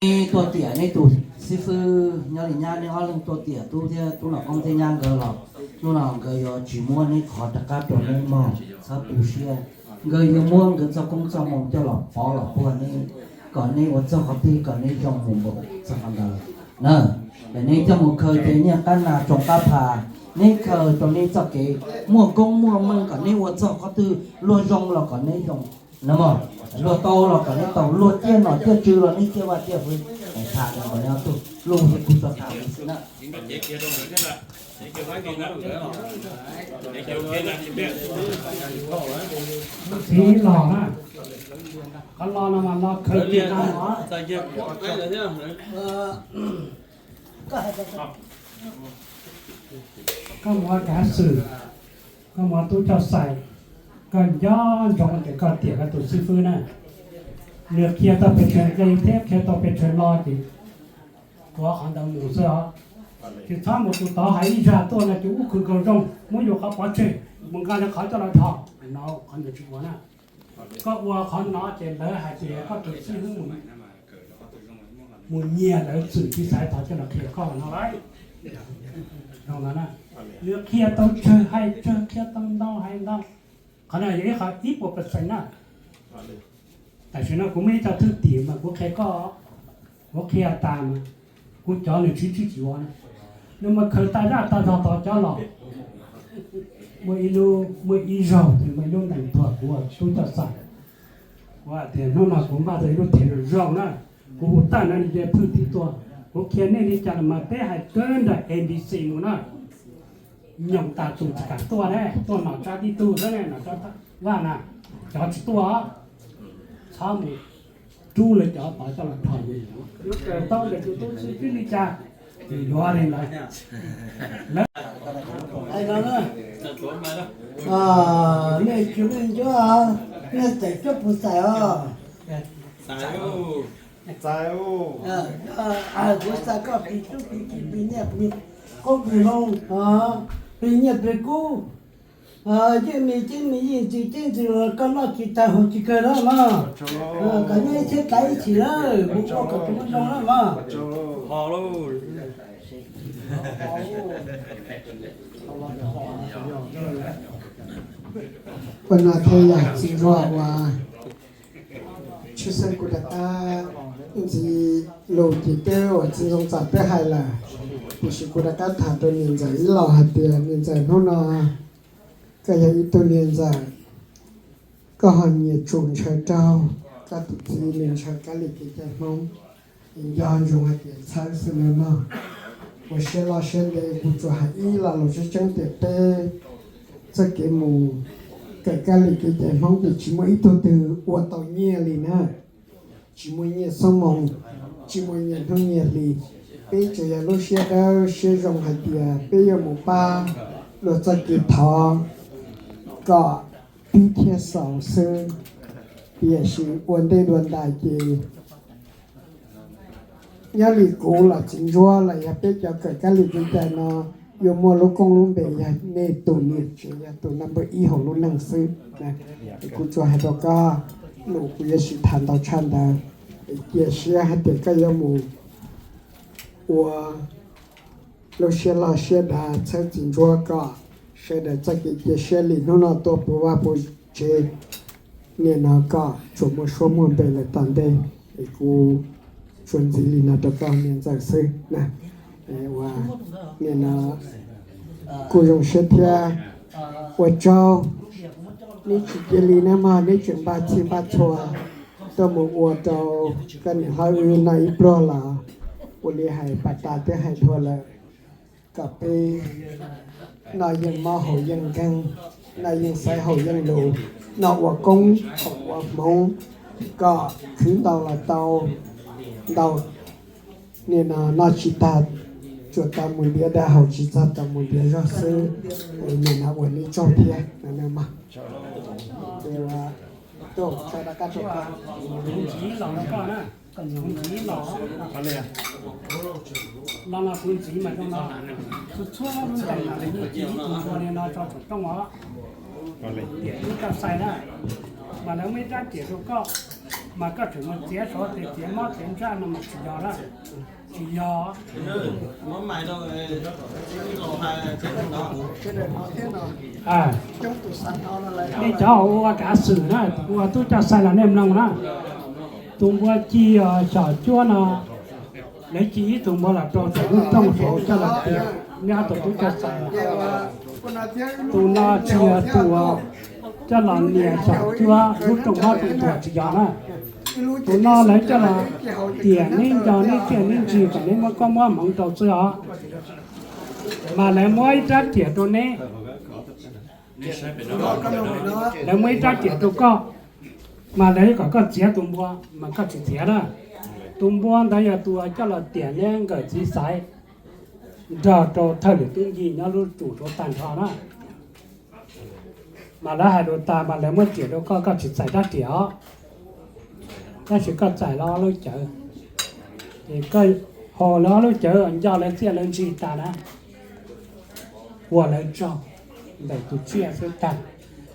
Neb tuaj tiam neb tus xib fwb nyob li nyab, neb ob leeg tuaj tiam tub thiab tub Nom Koob thiab nyab nkawd los, hnub no nkawd yuav tsis muab neb qhov rov qab rau neb mog, txhob tu siab. Nkawd yuav muab nkawd txoj koob txoj moo coj los pov los puag neb, kom neb ua txog qhov twg kom neb zoo mus npaum txog qhov ntawd na. Ces neb coj mus khaws ces nyiaj qab nas tsoos qab phas, neb khaws rau neb txoj kev muaj koob muaj meej kom neb ua txog qhov twg, luag zoo los kom neb zoo na mog, luag tau los kom neb tau, luag ciaj nom ciaj tswv los neb ciaj vaj ciaj tsev. Tham li ntawd, lub thiab kuv txoj tham li xwb na. Txiv los na, qhov los no mas los khaws kiag no. Koj mus ua kav xwm, koj mus ua tub coj xais, koj nco ntsoov tias koj tiam koj tus xib fwb na, nws qhia tau pes tsawg nqe thiab qhia tau pes tsawg lo ces tuav qhov ntawd mus xwb os. Tsis txhob mus tus tod hais ib zaj tuaj no ces ub khwv nkaus zoo muab yus qhov pov tseg mus nqa nws qhov coj los dhos no, qhov ntawd tsis ua na. Koj ua qhov no ces lawv hais tias koj tus xib hwb mus nyiag lawv txwm tsis xaiv tod coj los qhia koj no lawm. Zoo no na, nws qhia tau tsawg hais tsawg, qhia tau ntau hais ntau. Qhov no yog ib qho ib puas percent na. Tam sim no kuv muaj ib co thwj tim mas kuv qhia koj, kuv qhia tas mas kuv cov nws tsis tsis tsis ua na. Nws mas khaws tas zaj tas zog tod cov los. Muaj ib lub, muaj ib zaug nws muaj ib lub nees tuag kuv ua tub coj xais. Kuv hais tias hnub no kuv npaj tau ib lub thev zoo zoo na, kuv hu tag no li thwj tim tuaj, kuv qhia nej li cas los mas peb hais kawg nraim A B C mus na. Nyoos tas tus tsis kam tuaj ne, tuaj nom tsab tib tug xwb ne, nom tsab vaj na, cov tsis tuaj, txhob mus rub lawv cov tod coj los dhos yus. Yuav raws tau ntawm tus tub xib fwb li cas, yuav li ntawd. Nej tsis leej ncuab, nej txais cuab puas txais os? Kuv xa koj plig tub plig ki plig nyiaj plig qoob plig hmoob, plig nyiaj plig kub, yeej me ceeb me yeej ntxwg ceeb ntxwg los koj noj tsis tag haus tsis kawg na mog. Kom nyob ib txhiab txais ib chim lawm, kuv ua kom tus muaj zoo na mog. Ua no thiaj yog txiv Ntsuag uas tshwj xeeb kuv rov qab ntxiv lus ces twb uas txiv Ntxoov Txam twb hais lawm, tiam sis kuv rov qab tham rau niam ntxawm ib los hais tias niam ntxawm hnub no koj yog ib tug niam ntxawm, koj ho nyiam tsum ntshaw raug koj tus txiv nws ntshaw kab li kev cai Hmoob. Es nco ntsoov hais tias txhawb xwb nawb mog. Ua siab loj siab ntev, kuv tsuas hais ib lo lus tseeb tseeb tias peb txoj kev mus kawm kab li kev cai Hmoob ces tsis muaj ib tug twg ua tau nyiaj li na. Tsis muaj nyiaj xoob moos, tsis muaj nyiaj hnub nyiaj hli. Peb tsuas yog lub siab dawb siab zoo hais tias peb yuav mus pab luag txoj kev thov kom pib thiab xaus xwb. Tiam sis ua ntej dua ntais ces nyob li kuv los txiv Ntsuab los yog peb cov kawm kab li kev cai no yuav muaj lub koob lub npe yog nej tus niam tsev, yog tus number ib hauv lub neej xwb. Es kuv tsuas hais rau koj, lus kuv yuav tsis tham ntau tshaj ntawd. Es cia siab hais tias koj yuav mus ua lub siab loj siab dav txhawb txiv Ntsuab kom sawv daws txoj kev cia siab li hnub no tuaj puas vaj puas tsev. Nim no kom tsuas muaj suab muaj npe lawm tom ntej, es kuv tsuas ntxiv li no rau koj niam ntxawm xwb na. Ua nim no kuj zoo siab thiab ua tsaug. Neb tsis cia li na mog, neb tseem npaj txhij npaj txhua tuaj mus ua rau koj niam hlob wb noj ib pluag los ua li hais pas tas twb hais dhau lawm, kom peb noj yeej mob haus yeej nkeeg, noj yeej xaiv haus yeej lus, noj ua koob haus ua hmoov, kom khwv ntau los tau ntau. Nim no noj tsis tag tsuas tau mus ntiav dag, haus tsis txog tau mus ntiav zog xwb. Nim no ua neb tsaug thiab. Tuaj, tso rov qab rau koj. Kuv ntxiv los rau koj na, kuv ntxiv los. Los no kuv ntxiv mas zoo no, txhua txhua lub ntees mas lawv yeej ci ib tug ntsuag li no tso saum rooj os. Tiam tub coj xais na, mas lawv muaj ib rab riam rau koj, Mas koj tseem mus txiav sov tes txiav mob txiav ntsaj no mas tsis yog lawm, tsis yog. Nej cov ua kav xwm na, ua tub coj xai los nej mloog na, tus npua ci xyom cuab no, lawv ci ib tug npua los rau saum lub rooj saud coj los tiam nej ob tug tub coj xai na. Tus no tsis yog tus coj los nias xyom cuab lub rooj mob rooj tuag tsis yog na. Tus no lawv coj los tiam neb nco neb tsiaj neb ntsig kom neb muab koob muab hmoov rau xwb os. Mas lawv muab ib rab riam rau neb, lawv muab ib rab riam rau koj, mas lawv kom koj txiav tus npua mas koj tsis txiav na. Tus npua ntawd yog tus coj los tiam neb nkawm txiv xaiv nrog rau thawj lwm tub ncig nyob lub tsum rau tag nrho na. Mas lawv hais lus tas mas lawv muab riam rau koj, koj tsis txais rab riam os, tab sis koj txais lawv ob lub cawv. Ces koj haus lawv ob lub cawv, nco lawv txiaj lawv ntsig tas na, ua lawv tsaug ntawm tus tsiaj xwb tag.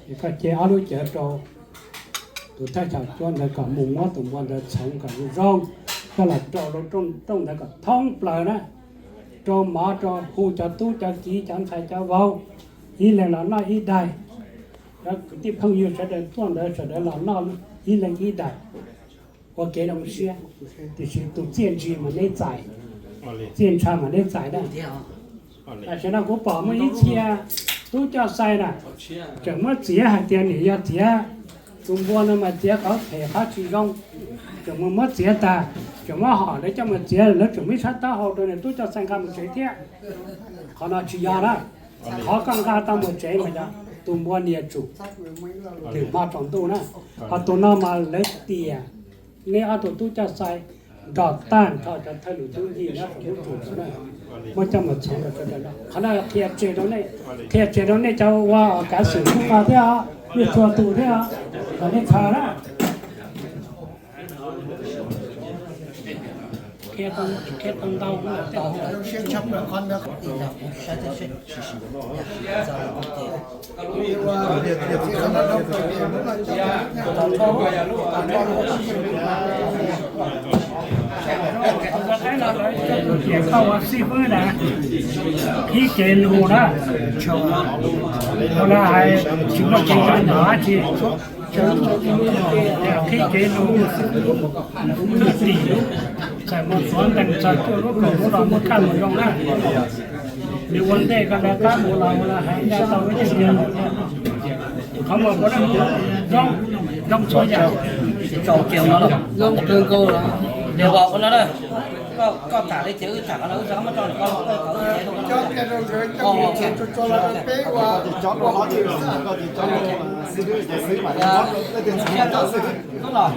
Ces koj ce ob lub cawv rau tus thawj xyom cuab ntawd kom mus muab tus npua ntawd txhoov kom zoo zoo, coj los rau lub rooj ntawd kom thoob plaws na, rau mov rau hu cov tub cov kiv cov ntxhais cov vauv ib leeg los noj ib daig. Cov kwv tij phooj ywg sawv daws tuaj ntawd sawv daws los noj ib leeg ib daig, ua kev zoo siab. Tiam sis tus txiaj ntsig mas neb txais, txiaj ntsha mas neb txais da. Tam sim no kuv pom muaj ib txhia tub coj xai na, tseem muab txiav hais tias nws yog txiav tus npua no mas txiav qhov phem qhov tsis zoo, tseem mus muab txiav tag, tseem muab hom lawv coj mus txiav, lawv tseem muab ib sab taub hau rau nws tub coj xai nqa mus tsev thiab. Qhov no tsis yog na. Qhov koj nqa tau mus tsev mas yog tus npua nias tsum lwm hmo tsaus ntuj na. Ho tus no mas lawv tias neb ob tug tub coj xai nrog tag nrho cov thawj lwm tub ncig nyob saum lub tsum na, muab coj mus txhoov rau sawv daws noj. Qhov no qhia tseg rau nej, qhia tseg rau nej cov ua kav xwm xub no thiab os, nej txhua tus thiab os, kom nej khaws na. Koj ua xib fwb na, qhib kev lus na, ua li hais tsis muaj kev cai ntawm dab tsi, qhib kev lus, txawm mus tuav ntees txog cuaj lub kaum lub los muaj kaj mus zoo na. Nws ua ntej koj lawv qab mus los ua li hais ncaj tau ib txhia. Qhov muag puav leej zoo, zoo txhua yam. Tsaus kiag no, zoo kawg nkaus. Yog ua no na, koj tham li ces wb tham qhov no wb txhob muab tso koj, koj kom wb cev rau koj. Koj los,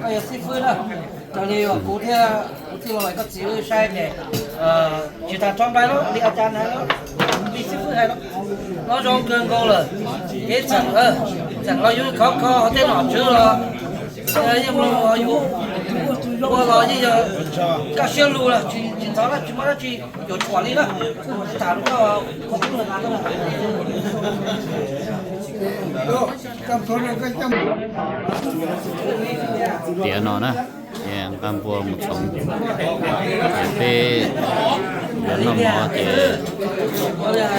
koj yog xib fwb na. Raws li uas kuv thiab kuv tij laug koj txiv wb saib ces tsis tas tso npai lawm li a cas na, li xib fwb hais no, no zoo kawg nkaus lawm. Kev txeem, txeem los yus khov kho tej nom tswv los yeej mloog los yus ua los yeej yog kaj siab lug lawm, tsis ntxhov dab tsi muaj dab tsi yuav tshuam li na. Tham rau koj. Tiav no na, nqa npua mus txhoov, peb yuav noj mov ces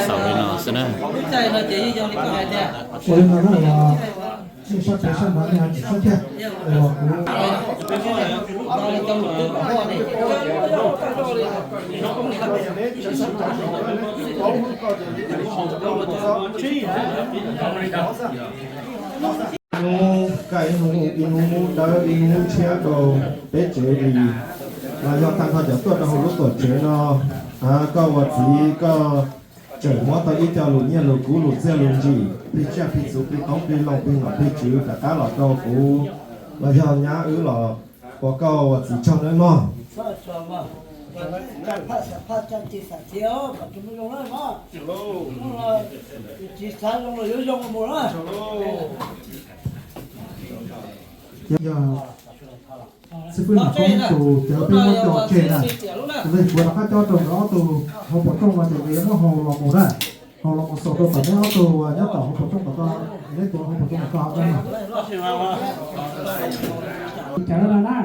xaus li no xwb na. Ua li no na, nej sab pem sab nrad nej ho tsis sab tiag, uas kuv hnub kaj ib hnub, ib hnub dawb ib hnub tshiab rau peb tsev li. Los yog tag nrho cov tuaj rau hauv lub tuam tsev no, koj ua txiv koj tseem muab tau ib co lus nyiaj lus kub lus txiaj lus ntsig plig tsiaj plig txhu plig qoob plig loo plig nom plig tswv rov qab los rau kuv los yog nyab wb los ua koj ua txiv tsaug nawb mog. Yog xib fwb Nom Koob tus cawv peb muab tso tseg na, kuv tus puav rov qab cob rau nkawd ob tug hauv paus rooj no ces nkawd yuav muab haus los mus na. Haus los mus xaus rau tom neb ob tug nyob tom hauv paus rooj tom ko, neb tuav hauv paus rooj tom ko hauv ko. Cawv no na,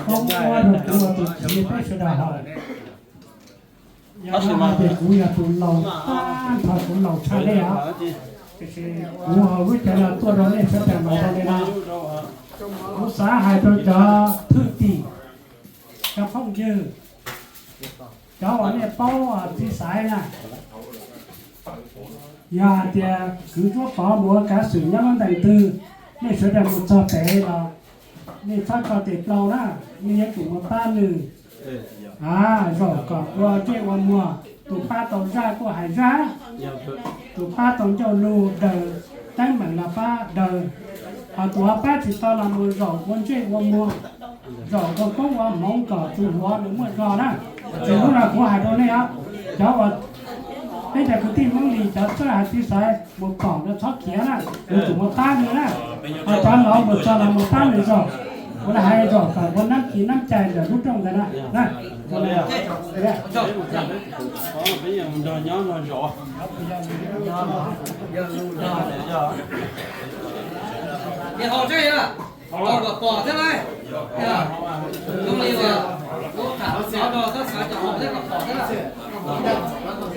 koob ua rau kuv ua tus txiv peb sawv daws hais. Yog no hais tias kuv yog tus laus tag nrho, kuv laus tshaj nej os. Tiam sis kuv hauv lub cawv no tuaj rau nej sawv daws mas zoo li no. Kuv xav hais rau cov thwj tim, cov phooj ywg, cov uas nej paub txiv Xaiv na, yog hais tias kwv Ntsuab Pov mus ua kav xwm nyob lub ntees twg, nej sawv daws mus txog pem los nej txhob tso tes plaub na, nej yuav tsum mus pab nws. A, zaum kom ua ntsej ua muag, tus pab tau zaj kuj hais zaj, tus pab tau ncauj lus daws, teeb meem los pab daws, ho tus ho pab tsis tau los mus zaum ua ntsej ua muag, zaum ua koob ua hmoov kom tus hluas nws muaj zog na. Ces lub no kuv hais rau nej os, cov uas peb cov kwv tij Hmoob Lis cov txawj hais txiv Xaiv mus pom no txhob khiav na, yuav tsum mus pab nws na. Ho cov laus mus txog los mus pab nws zaum, kuv lam hais zaum kom ua nab kiv nab cai ntawm lub rooj ntawd na. Kom pom thiab lauj, zoo li uas lub tham xov no tab xav kom pom thiab kom pom thiab lauj.